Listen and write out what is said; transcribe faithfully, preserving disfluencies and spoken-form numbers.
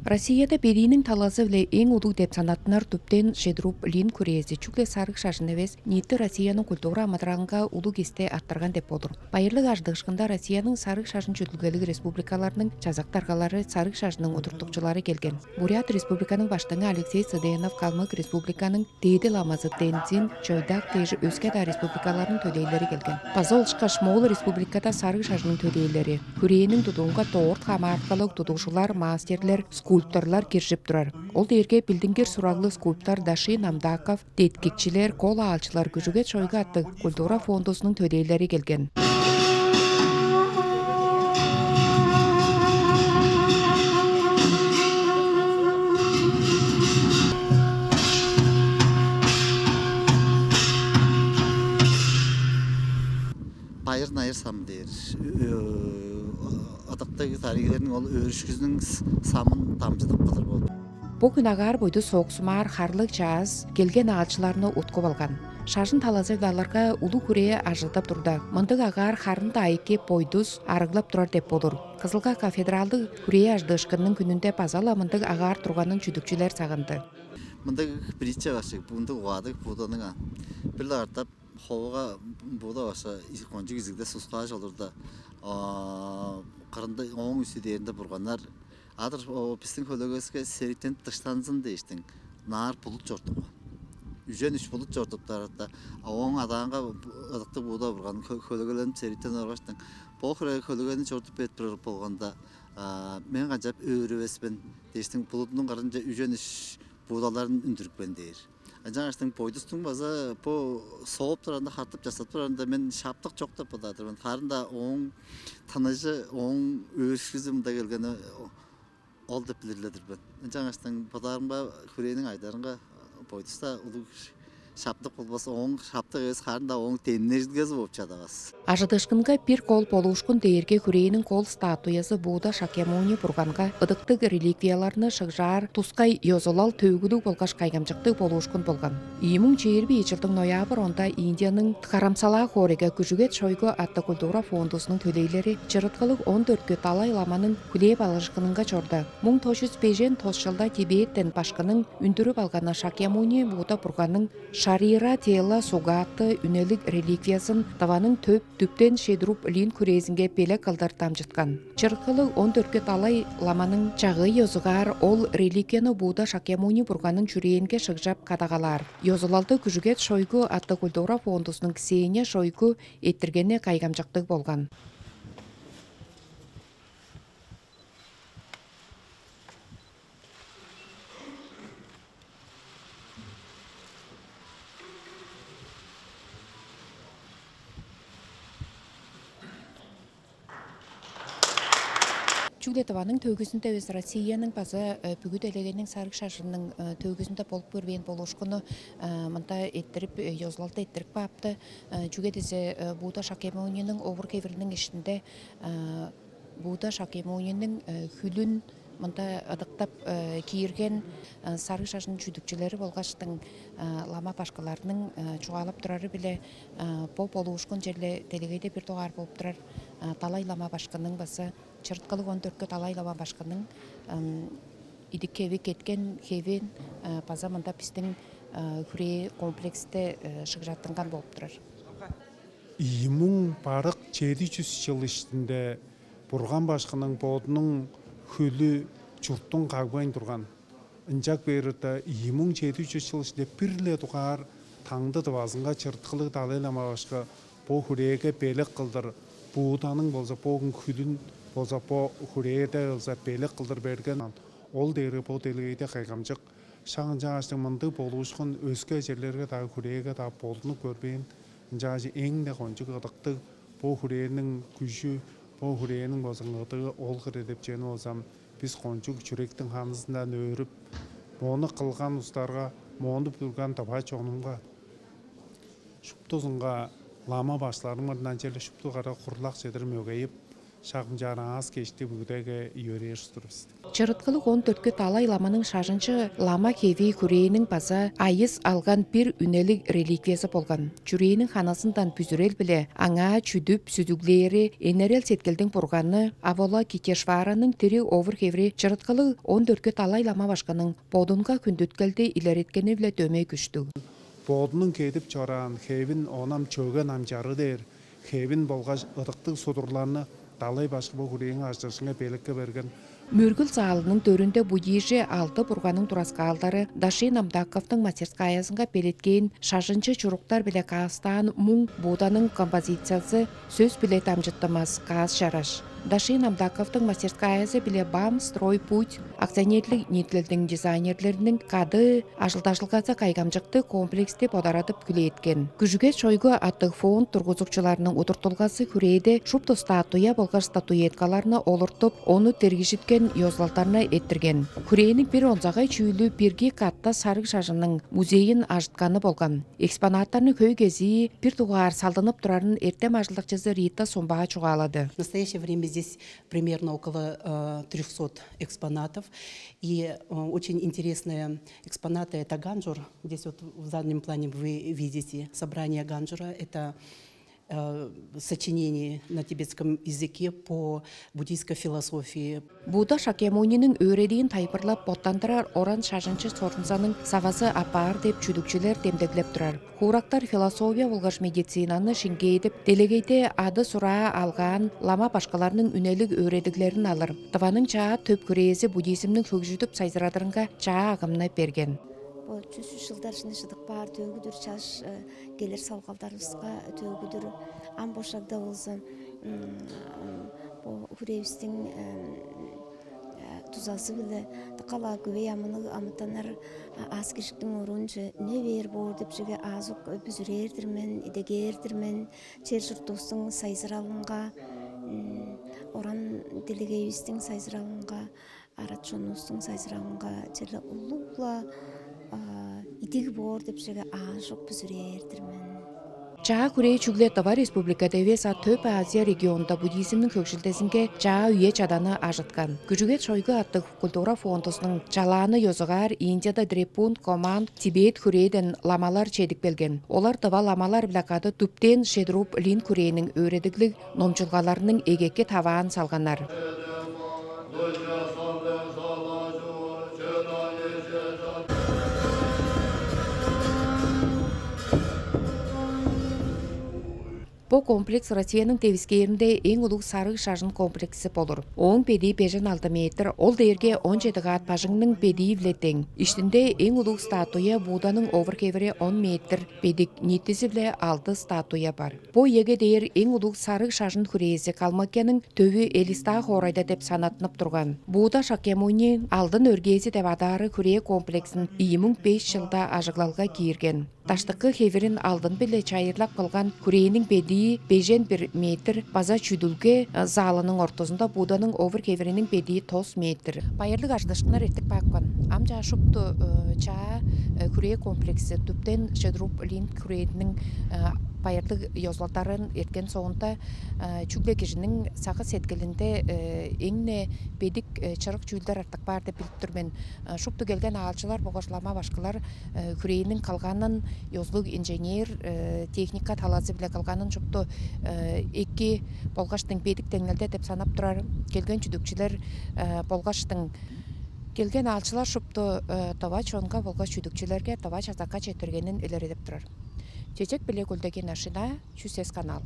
Россияда бедииниң талазы-биле эң улуг деп санаттынар Түптен Шедруп Лин хүрээзи чүгле сарыг шажын эвес, ниити Россияның культура амыдыралынга улуг исте арттырган деп болур. Байырлыг ажыдыышкында Россияның сарыг шажын чүдүлгелиг республикаларының чазак даргалары, сарыг шажының удуртукчулары келген. Бурят Республиканың Баштыңы Алексей Цыденов, Калмык Республиканың Дээди ламазы Тензин Чойдак дээш өске-даа республикаларның төлээлери келген. База ол ышкаш Моол Республикада сарыг шажының төлээлери, хүрээниң тудуунга дорт хамаарылгалыг тудугжулар, мастерлер, скульпторлар киржип турар. Ол дээрге билдингир сураглыг скульптор Даши Намдаков, деткикчилер, кол аалчылар, күжүгет шойгу аттыг культура фондузунуң төлээлери келген. Байыр-найыр самы дээр. Ыдыктыг дарыгларның ол өөрүшкүзүнүң самын дамчыдып кылыр болду. Бо хүн агаар бойду сооксумаар харлыг чааз келген аалчыларны уткуп алган. Шажын талазы-биле аларга улуг хүрээ ажылдап турда, мындыг агаар харында айки бойдус арыглап турар деп болур. Кызылга кафедралдыг хүрээ ажыдыышкынның хүнүнде база-ла мындыг агаар турганын чүдүкчүлер сагынды. Мындыг притча бар чек, мындыг угаадыг Будданың. Бир-ле катап ховуга Будда башка кончуг изигде суксааш олурда, кырында ооң үстү дээринде бурганнар. Адыр бистиң хөлегеливиске сериктенип дыштанзын дээштиң, наар булут чорудупкан. Үжен үш булут чорудуптарда, ооң адаанга ыдыктыг Будда бурган хөлегеленип сериктенип оргаштың, бо хире хөлегени чорудуп берип турар болганда, мен канчап өөрүвес мен дээштиң, булудунуң кырынче үжен үш Буддаларын үндүрүпкен дээр. Ынчангаштың бойдустуң база бо сооп турарында, хартып часкап турарында мен шаптык чок деп бодаар-дыр мен. Харын-даа ооң тыныжы, ооң өөрүшкүзү мында келгени ол деп билир-ле-дир мен. Ынчангаштың бодаарымга, хүрээниң айдарынга бойдуста улуг шаптык болбас, ооң шаптык эвес, харын-даа ооң демнежилгези болуп чадавас. Ажыдыышкынга бир кол болуушкун дээрге хүрээниң кол статуязы Будда Шакьямуни бурганга ыдыктыг реликвияларны шыгжаар тускай ёзулал төөгүлүг болгаш кайгамчыктыг болуушкун болган. Ийи муң чээрби ийи чылдың ноябрь онда Индияның Дхарамсала хоорайга күжүгет шойгу аттыг культура фондузунуң төлээлери чырыткылыг он дөрткү Далай-ламаның хүлээп алыышкынынга чорда, муң тос чүс бежен тос чылда Тибеттен башкының үндүрүп алганы Шакьямуни Будда бурганның Шарира Тела Сугаты үнелиг реликвиязын Тываның төп Түптен Шедруп Лин хүрээзинге белек кылдыр дамчыткан. Чырыткылыг он дөрткү Далай-ламаның чагыы ёзугаар ол реликвияны Будда Шакьямуни бурганның чүрээнге шыгжап кадагалаар. Ёзулалды күжүгет шойгу аттыг культура фондузунуң Ксения Шойгу эрттиргени кайгамчыктыг болган. Чүгле Тываның төөгүзүнде эвес, Россияның база бүгү делегейниң сарыг шажынының төөгүзүнде болуп көрбээн болуушкунну мында эрттирип, ёзулалды эрттирип каапты. Чүге дизе Будда Шакьямуниниң овур-хевириниң иштинде Будда Шакьямуниниң хүлүн мында ыдыктап киирген сарыг шажын чүдүкчүлери болгаштың лама башкыларының чугаалап турары-биле, бо болуушкун черле делегейде бир дугаар болуп турар Далай-лама башкының база чырыткылыг он дөрткү Далай-лама башкының идик-хеви, кеткен хевин база мында бистиң хүрээ комплексте шыгжаттынган болуп турар. Ийи муң барык чеди чүс чыл иштинде Бурган башкының бодунуң хүлү чурттуң кагбайн турган. Ынчап бээрде, ийи муң чеди чүс чыл иштинде бир-ле дугаар таңды Тывазынга чырыткылыг Далай-лама башкы бо хүрээге белек кылдыр, Будданың болза бо хүлүн болза бо хүрээде болза белек кылдыр берген. Ол дээрге бо делегейде кайгамчык. Шак ынчангаштың мындыг болуушкун өске черлерге-даа, хүрээге-даа болдунуп көрбээн. Ынчангаш эң-не кончуг ыдыктыг бо хүрээниң күжү, бо хүрээниң болза ыдыгы ол хире деп чүвени болза, бис кончуг чүректиң ханызындан өөрүп, мону кылган улустарга, мону бүрген тыва чонумга, шуптузунга, лама башкыларның мурнундан черле шупту кара курлак чедир мөгейип, Шагымчаан аас кешти бүгүдеге йөрээш тур бис. Чырыткылыг он дөрткү далай ламаның шажынчы лама хеви хүрээниң база айыс алган бир үнелиг реликвиясы болган. Чүрээниң ханазындан бүзүрел-биле аңаа чүдүп сүзүглээри энерел сеткилдиң бурганы Авола Китешвараның тири овур хеври чырыткылыг он дөрткү далай лама башкының бодунга хүндүткелди илереткени-биле дөмей күштүг. Бодунуң кедип чораан хевин, онам чөген амчары дээр хевин болгаш ыдыктыг судурларны далай башкы бо хүрээң ажыдыышынга белекке берген. Мөргүл заалының дөрүнде будижи алды бурганның тураскаалдары Даши Намдаковтың мастерскаязынга белеткээн шажынчы чуруктар-биле каастаан муң Будданың композициясы сөс-биле дамчыттымас каас чараш. Даши Намдаковтың мастерскаязы-биле Бам Строй Путь акционерлиг ниитилелдиң дизайнерлериниң кады ажылдажылгазы кайгамчыктыг комплексти бодарадып хүлээткен. Күжүгет Шойгу аттыг фонд тургузукчуларының удуртулгазы хүрээде шупту статуя болгаш статуэткаларны олуртуп, ону дергижиткен ёзулалдарны эрттирген. Хүрээниң бир онзагай чүүлү бирги катта сарыг шажынның музейин ажытканы болган. Экспонаттарның хөй кезии бир дугаар салдынып турарын эртем ажылдакчызы Рита Сумбаа чугаалады. В настоящее время здесь примерно около э, трёхсот экспонатов. И э, очень интересные экспонаты — это ганджур. Здесь вот в заднем плане вы видите собрание ганджура. Это э, сочинение на тибетском языке по буддийской философии. Будда Шакьямуниниң өөредиин тайылбырлап боттандырар оран шажынчы сорунзаның савазы апаар деп чүдүкчүлер демдеглеп турар. Хуурактар философия болгаш медицинаны шиңгээдип, делегейде ады-сураа алгаан лама башкыларның үнелиг өөредиглерин алыр. Тываның чаа төп хүрээзи буддизмниң хөгжүдүп сайзырадырынга чаа агымны берген. Бо чүс чылдар ишинде чыдып каар төөгүдүр чаш э, келир салгалдарывыска төөгүдүр. Ам бо шагда болза м, м, бо хүрээвистиң э, э, дузазы-биле дыка-ла күвей амылыг амытаннар а- аас-кежиктиң оруунче үне бээр боор деп чеге аазок бүзүрээр-дир мен, идегээр-дир мен. Чер-чуртувустуң сайзыралынга, м, оран делегейивистиң сайзыралынга, арат-чонувустуң сайзыралынга черле улуг-ла а, идиг боор деп чеге аажок бүзүрээр-дир мен. Чаа хүрээ чүгле Тыва Республикада эвес, а Төп Азия регионунда буддизмниң хөгжүлдезинге чаа үе-чаданы ажыткан. Күжүгет Шойгу аттыг культура фондузунуң чалааны ёзугаар Индияда Дрепун, Команд, Тибет хүрээден ламалар чедип келген. Олар тыва ламалар-биле кады Дүптен Шедруп Линк хүрээниң өөредиглиг номчулгаларының эгеки таваан салганнар. Бо комплекс Россияның девискээринде эң улуг сарыг шажын комплекси болур. Ооң бедии бежен алды метр, ол дээрге он чеди каат бажыңның бедии-биле дең. Иштинде эң улуг статуя Будданың овур-хевири он метр бедик, ниитизи-биле алды статуя бар. Бо үеге дээр эң улуг сарыг шажын хүрээзи Калмыкияның төвү Элиста хоорайда деп санаттынып турган. Будда Шакьямуни алдын өргээзи деп адаары хүрээ комплексин ийи муң беш чылда ажыглалга киирген. Даштыкы хевирин алдын-биле чайырлап кылган хүрээниң бедии бежен бир метр база чүдүлге залының ортузунда Будданың овур-хевириниң бедии тос метр. Байырлыг ажыдыышкыннар эртип каапкан. Ам чаа шупту чаа хүрээ комплекси Дүптен Шедруп Линк хүрээниниң байырлыг ёзулалдарын эрткен соонда чүгле кижиниң сагыш-сеткилинде эң-не бедик чырык чүүлдер артып каар деп билип тур мен. Шупту келген аалчылар болгаш лама башкылар хүрээниң кылганын, ёзулуг инженер техника талазы-биле кылганын шупту эки болгаштың бедик деңнелде деп санап турар. Келген чүдүкчүлер болгаштың келген аалчылар шупту тыва чонга болгаш чүдүкчүлерге тыва чазакка четтиргенин илередип турар. Чечек-биле Кулдегин Ашина, Чүс эс канал.